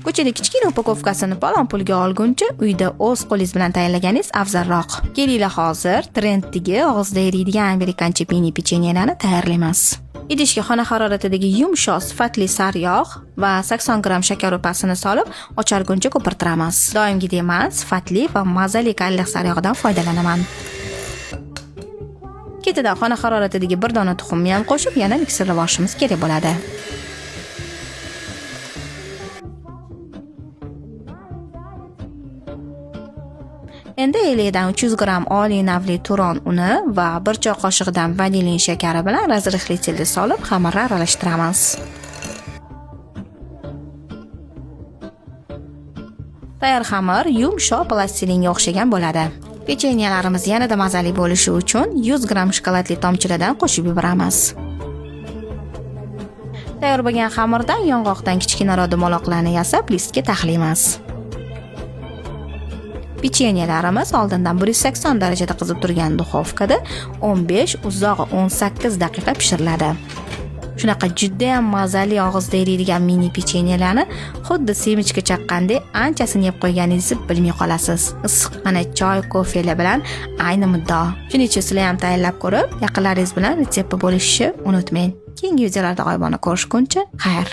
Ko'chada kichkina упаковка sini falon pulga olguncha uyda o'z qo'lingiz bilan tayyorlaganingiz afzalroq. Kelinglar, hozir trenddagi og'izda eriydigan amerikancha mini pechenyelarni tayyorlaymiz. Idishga xona haroratidagi yumshoq sifatli sariyog' va 80 gramm shakar upasini solib, ocharguncha ko'pirtiramiz. Doimgidek man sifatli va mazali kalliq sariyog'idan foydalanaman. Ketidan xona haroratidagi bir dona tuxumni ham qo'shib, yana mikserlab olishimiz kerak bo'ladi. Endi 50 dan 300 gramm oliy navli turon uni va 1 choy qoshiqidan vanilin shakari bilan разрыхлитель ni solib, xamirni aralashtiramiz. Tayyor xamir yumshoq plastilinga o'xshagan bo'ladi. Pechenyelarimiz yanada mazali bo'lishi uchun 100 gramm shokoladli tomchilardan qo'shib yuboramiz. Tayyor bo'lgan xamirdan yong'oqdan kichkinaroq dumaloqlarni yasab, listga taxlaymiz. Pechenyelarimiz oldindan 180 darajada qizib turgan duxovkada 15, uzog'i 18 daqiqa pishiriladi. Shunaqa juda ham mazali og'izda eriydigan mini pechenyelarni xuddi semichka chaqqandek anchasini yeb qo'yganingizni bilmay qolasiz. Issiqqina choy, kofelar bilan ayni muddao. Shuning uchun sizlar ham tayyorlab ko'rib, yaqinlaringiz bilan retseptni bo'lishishni unutmang. Keyingi videolarda g'oyibona ko'rishguncha xayr.